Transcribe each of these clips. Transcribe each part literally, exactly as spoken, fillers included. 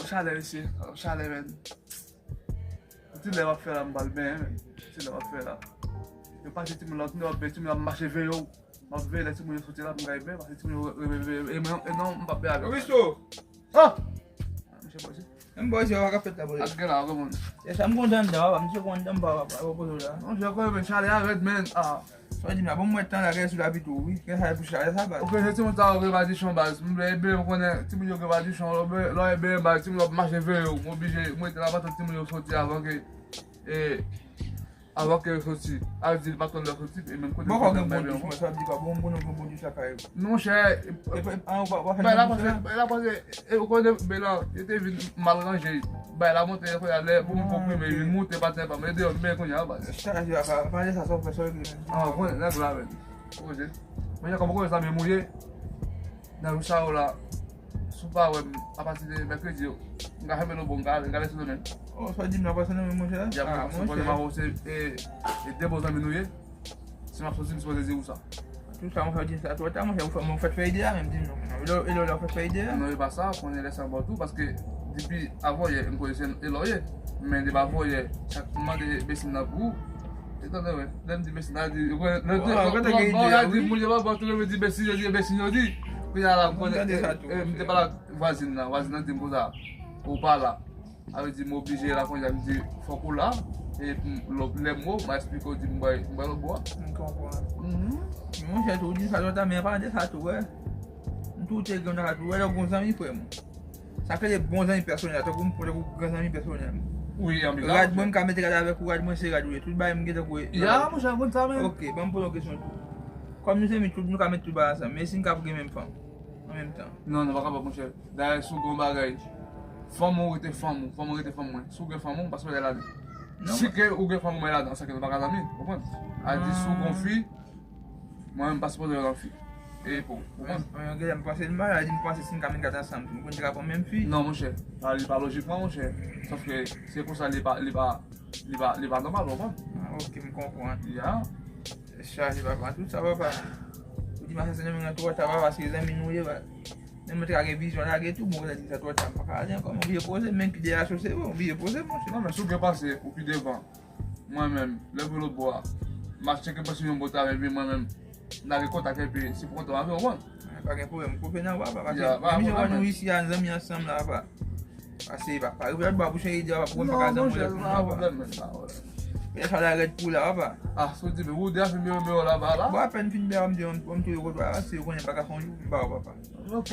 Chalè, mesye. Chalè, menn. Ti lè w ap fè la, m pral benyen, menn. Ti lè w ap fè la. Yo pase timoun la, timoun yo ap benyen, timoun yo ap mache veye w. M ap veye lè timoun yo soti la, m gade benyen, pase timoun yo reveye, veye, e mwen, e non, m p ap benyen avèk sa. Obiso! Ah! Mesye Bozi. Menm Bozi, w pa ka fèt la, Bozi. Ak gen la, reponn. E sa m kontan anndan, papa, m se kontan, papa, papa, repoze w la. Non, je konnen, men chalè a rèd, menn. Ah. Sa w di m la, bon, mwen tan la, gen sou lavi tou, wi. Gen sa pou chalè sa, baz. Ok, se timoun sa yo gen madichon, baz. M vle ebe, m konnen timoun yo gen madichon, lè w ebe, lè w ebe, baz, timoun yo ap mache veye w, m oblije, m rete la, m atann timoun yo soti avan ke, e, avan ke yo soti. A di, li pa konn lè soti, e menm kote. Bòkò gen bon dous, mwen, sa di pa bon, bon, gen bon dous lakay ou. Monchè, e, e, e, an, w pa, w pa fè bay la dous pase, la? Bay la pase, e, ou konnen, bay la, yo te vin mal ranje. Bay la monte, kounye a, lè pou m konprime, vin moute, patnè pa m, e deyò, m benyen kounye a, baz. Sa, sa, pa, pa de sa, sa w fè, sa w regle, menn. Ah, w konnen, nèg la, menn. Poze. Mwen, jan kòm ou konnen sa, men mouye. Nan jou sa yo la, si w pa wè m, apati de mèkredi yo, m ka fèmen Lobo, m ka, m ka ale Sendomeng. Oh, sa w di m nan pa Sendomeng, monchè? Ya, ah, monchè, sipoze m ap se, e, e de bon zanmi nou ye. Si m ap soti, m sipoze di ou sa. Tout sa, monchè, w di sa twò ta, monchè, ou fè, mwen fèk fè ide a, menm di m non. E lè, e lè, lè w fèk fè ide a? Non, e pa sa, konnen lè sa bon tou, paske depi avanyè, m konnen se e lòye. Men depi avanyè, chak m mande Besin nan pou ou, e tande, wè. Lè m di Besin nan, di, lè m di, bon, bon, bon, di, moun yo pa bon, tou lè m di Besin, yo di, Besin, yo di. Kounye a la, m konnen, e, e, m te pale ak vwazin nan, vwazin nan di m konsa, ou pa la. Sa vle di m oblije la kounye a, m di fòk ou la. E pou lè m wè w, m a eksplike w, di m bay, m bay lòt bò a. M konprann. Mhm. Monchè, tou di sa lontan, men pa de sa tou, wè. M tou te gen sa tou, wè, lè w gon zanmi, frè m. Sa k rele bon zanmi pèsonèl, tankou m, tankou gran zanmi pèsonèl. Wi, amiga. Rad mwen, m ka mete rad avèk ou, rad mwen se rad ou ye. Tout bagay m gen tankou. Ya, monchè, m konn sa menm. Ok, ban m poze yon kesyon tou. Kòm nou se zanmi, tout, nou ka met tout bagay ansanm. Men si n ka gen menm fanm an menm tan? Non, non, pa kapab, monchè. Dayè, si w gen yon bagay, fanm ou rete fanm ou, fanm ou rete fanm mwen. Si w gen fanm ou, m pa sipoze al ladan. Non, si ke ou gen fanm ou, mwen ladan, sa ke nou pa ka zanmi, w konprann? A di, si w gen yon fi, mwen menm, m pa sipoze al nan fi. E pou, w konprann? Mwen, mwen, mwen, m panse l mal, a di, m panse si n ka met kat ansanm, nou konn te ka pran menm fi. Non, monchè, sa li pa lojik, non, monchè. Sòf ke se konsa li pa, li pa, li pa, li pa nòmal, w konprann? Ah, ok, m konprann. Ya. Chaje, papa, tout sa, papa. Ou di m a sèse nan men twò ta, papa, se zanmi nou ye, papa. Menm mwen te ka gen vizyon lage tou, bon, kounye a di sa twò ta, m pa ka ale ankò, m oblije poze, men ki dèyè a sou se, m oblije poze, monchè. Non, men si w gen panse, ou pi devan. Mwen menm, lè m vin lòt bò a, m a tcheke panse yon bò ta, epi mwen menm, m lage kontak epi si pran tan avè w, konprann? Pa gen pwoblèm, m konpè nan w, papa, paske menm jan nou isi a, zanmi ansanm la, papa. Pase, papa, rive lòt bò a pou chanje ide, papa, pou mwen pa ka zanmi w lòt moun, papa. Non, monchè, pa pwoblèm, menm, pa pwoblèm. Pè sa la rèd pou la, papa. Ah, sa w di, men ou de a fin bè, bè w laba la? Bon, apèn fin bè, m di, m, m touye kote w a, se ou konnen pa ka fè yon jou, m ba w, papa. Ok.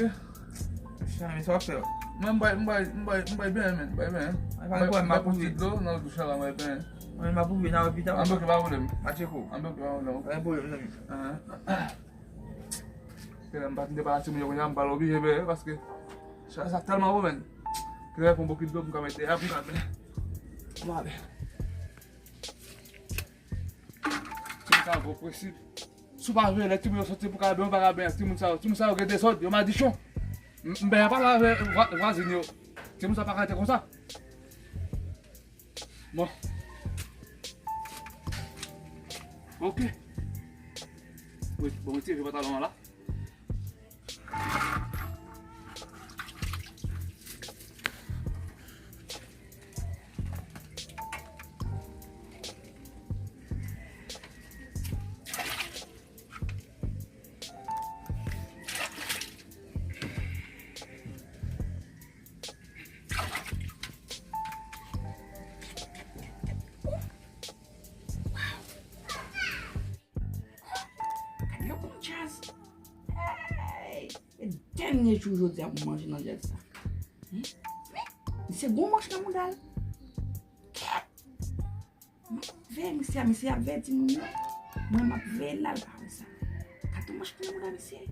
Chanmi, sa w ap fè? Mwen, m bay, m bay, m bay, m bay benyen, menn, m bay benyen. Pa gen pwoblèm, m ap pwouve. M bay ti dlo nan douch la, m bay benyen. Mwen, m ap pwouve, n a wè pita. Anben, ok, pa pwoblèm. Matcheko. Anben, ok, pa pwoblèm. Pa gen pwoblèm, zanmi. Ahan. Kè m pa t de pa la timoun yo kounye a, m pa oblije benyen, paske sa, sa tèlman bon, menn. Kè m fè yon bokit dlo, m ka mete a, m ka benyen. M ale. Timoun sa yo gwo prensip. Si w pa veye lè timoun yo soti pou ka benyen, ou pa ka benyen ak timoun sa yo. Timoun sa yo gen dezòd, yo madichon. M, m benyen pa la avè vwa-, vwazin yo. Timoun sa pa ka rete konsa. Bon. Ok. Wi, bon, mwen tire pantalon an la. Gade yon bon djaz. Hey! E dènye jou jodi a pou manje nan djaz sa. Hein? Men, misye gon manch nan mouda l. Kèt! M ap veye misye a, misye ap veye timoun yo. Mwen, m ap veye l la, l pa wè sa. Gade yon manch nan mouda misye.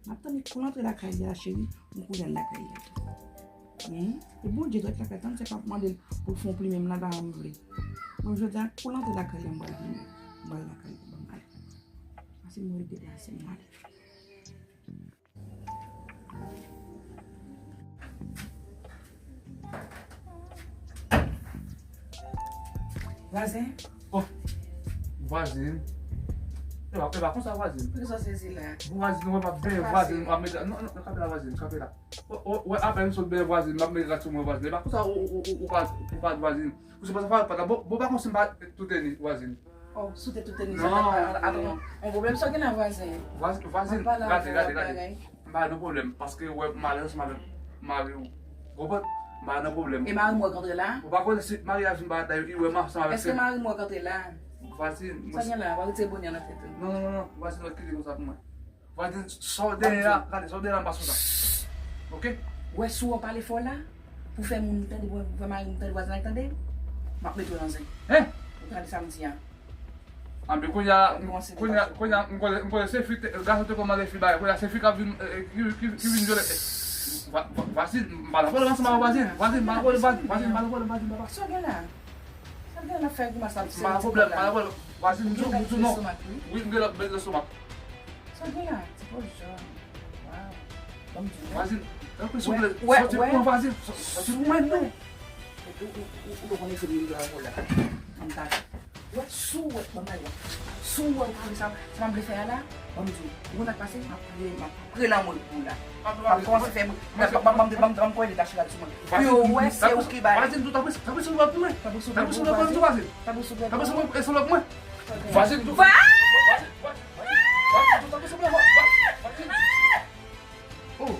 M ap tande pou l antre lakay li a, cheri. Yon koulè lakay li a tou. Hein? E Bondye dwèt lakay, tann se pa pou mande l pou l fè yon plimen m nan, pa janm vle. Mwen, jodi a, pou l antre lakay li a, m pral plimen. M pral lakay li, ban m ale. Pase m rele deplase m ale. Vwazen? Oh, vwazen. E pa, e pa konsa, vwazen. Poukisa w sezi la? Bon, vwazen, nou pa benyen, vwazen, nou pa met, non, non, non, kanpe la, vwazen, kanpe la. Ou wè apèn m sot benyen vwazin, m ap met rad sou mwen vwazin. E pa konsa ou ou ou ou pa ou pa vwazin. Ou se pa sa fè pa bon bon pa konsi m pa tout tenis vwazin. Oh, sou te tout tenis. Non. Atann, yon pwoblèm sa gen la vwazin. Vwazin, vwazin, gade, gade, gade. M pa nan pwoblèm paske ou wè m alèz ansanm avèk mari w. Konprann? M pa nan pwoblèm. E mari m wè k antre la? Ou pa konnen si maryaj m pa ta li wè m ansanm avèk. Èske mari m wè k antre la? Vwazin, sa gen la? W ap retire bonè nan tèt ou. Non, non, non, non. Vwazin, wè kite konsa pou mwen. Vwazin, sa w dèyè a, gade, sa w dèyè a, m pa sou sa. Oke? Wè si w pale fò la, pou fè moun tande, pou fè mari m tande, vwazin la tande, m ap mete w nan zen. Hein? Ou tande sa m di a? Anben, kounye a, kounye a, kounye a, m konnen, m konnen se fi, gason te kòmande fi bagay, kounye a se fi k ap vin, eh, eh, ki, ki, ki vin vyole. Eh, vwa-, vwa-, vwazin, m pa nan pwoblèm ansanm avè vwazin, vwazin, m pa nan pwoblèm vwazin, vwazin, m pa nan pwoblèm vwazin, papa. Sa w gen la? Sa w gen la fè grimas la? M pa nan pwoblèm, m pa nan pwoblèm. Vwazin, m di w, m di w non. Wi, m gen lòt bèl lestomak. Sa gen la? Ti pòz jòn. Waw. Ban m di w. Vwazin, tanpri souple, soti pou mwen, vwazin. Soti pou mwen, non. Ou, ou, ou, ou, ou konn efè de la, la. Ban m gade. Wè, si w wè, ban m gade. Si w wè, ou pa vle sa, sa m ap vle fè a la, ban m di w. Ou konn sa k pase? M ap pre, m ap pre lanmò pou w la. M ap kòmanse fè, m ap, m ap, m ap, m ap, m ap kòmanse detache rad sou mwen. Pou yo wè, se ou ki bay. Vwazin, tanpri, tanpri souple pou mwen. Tanpri souple pou mwen, vwazin. Tanpri souple pou mwen. Vwazin, tou. Vwazin, vwazin, vwazin, vwazin, tou, tanpri souple, vwazin, vwazin. Oh,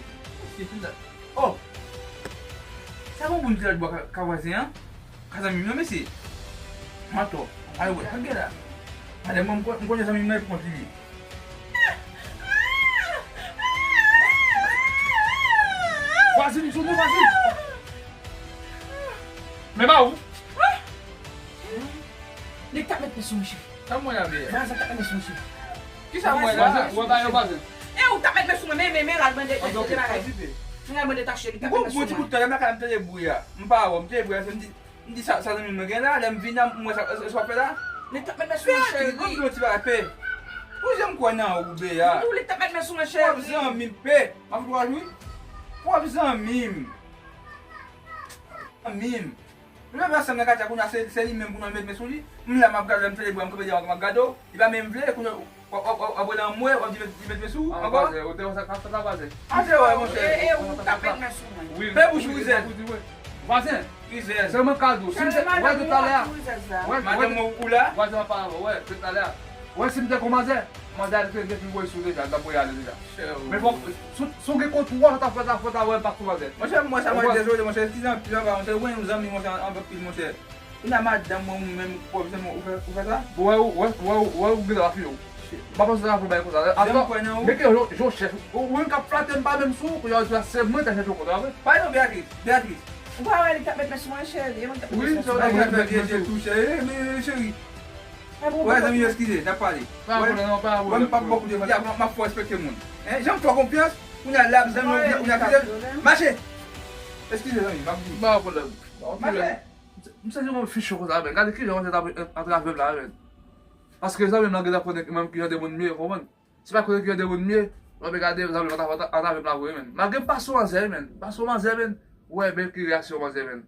se fin dat. Oh. Sa bon pou m ti lòt bò ka, ka vwazin an? Ka zanmi m nan, mesye. Mantò. Ay wè, sa gen la. Madanm mwen, m kon-, m konnen zanmi m nan e pou kont li ye. Vwazin, m sou nou, vwazin. Men ba ou. Li t ap met men sou mwen, cheri. Sa mwen la, meyè? Vwazin t ap met men sou mwen, cheri. Kisa mwen la? Vwazin, ou pa yon vwazin. E ou t ap met men sou mwen, men, men, men, rad mwen de, de, de bagay. Men rad mwen detache, li t ap met men sou mwen. Bon, bon, ti kout tan, lè m lakay la, m tande bri a. M pa wè, m tande bri a, se m di, m di sa, sa zanmi mwen gen la, lè m vin la, m wè sa, sa w ap fè la. Li t ap met men sou mwen, cheri. Ban m di yon ti bagay, pe. Pou jan m kwè nan ou, Bea. Li t ap met men sou mwen, cheri. Pwòp zanmi m, pe. M ap fè twa jou. Pwòp zanmi m. Zanmi m. Nou leve ansanm nan katye a, kounye a se, se li menm pou nou met men sou li. M la, m ap gade w, m tande bwa, m kanpe dèyè w, m ap gade w. Li pa menm vle, kounye a w ap, w ap, w ap, w ap rele anmwe, w ap di met, di met men sou ou ankò. Vwazin, ou te wè sa k ap fèt la, vwazin? Atè wè, monchè. E, e, ou t ap met men sou mwen. Wi, pe bouch ou, Rizèz. Vwazin, se mwen k al di w. Si m te, wè, de talè a. Madanm mwen ou la? Vwazin, ap pale avè w, wè, de talè a. Wè, si m te gon manzè, manzè a te depi voye sou deja, l t ap voye ale deja. Men fòk, si, si w gen kont ou an, sa ta fè, ta fè, ta wè l pa sou manzè. Monchè, mwen sa mwen dezole, monchè, eskize anpil anba, monchè, ou gen yon zanmi, monchè, anpil, monchè. Ou nan madanm mwen, ou menm, pwòp zanmi, ou fè, ou fè sa? Bon, wè, wè, wè, wè, ou gen la fi ou. M pa panse sa fè bagay konsa. Atò, men ke yo, yo chèch. Ou, ou menm k ap flate m pa menm sou, pou yo di se mwen k ta chèche w kontra, vre? Pa non, Beatrice, Beatrice. Ou pa wè li t ap met men sou mwen, cheri, e mwen k t ap met men sou mwen. Wi, se ou t ap met men sou mwen, cheri. Wè, zanmi, eskize, n ap pale. Pa pwoblèm, non, pa pwoblèm. Wè, m p ap bò kote, m ap fè w respekte moun. Hein, jan m fè w konfyans, kounye a la, zanmi, ou vin akize m. Mache! Eskize, zanmi, m ap di. Pa pwoblèm. Mache! M santi yon fi cho konsa, men. Gade kijan manzè t ap antrave m la, men. Paske zanmi m lan gentan konnen mwen ki jan de moun m ye, konprann? Se pa konnen ki jan de moun m ye, lè w ap gade zanmi m antrave, antrave m la vre, men. Malgre m pa sou manzè, men. M pa sou manzè, men. Ou wè, men ki reyaksyon manzè, men.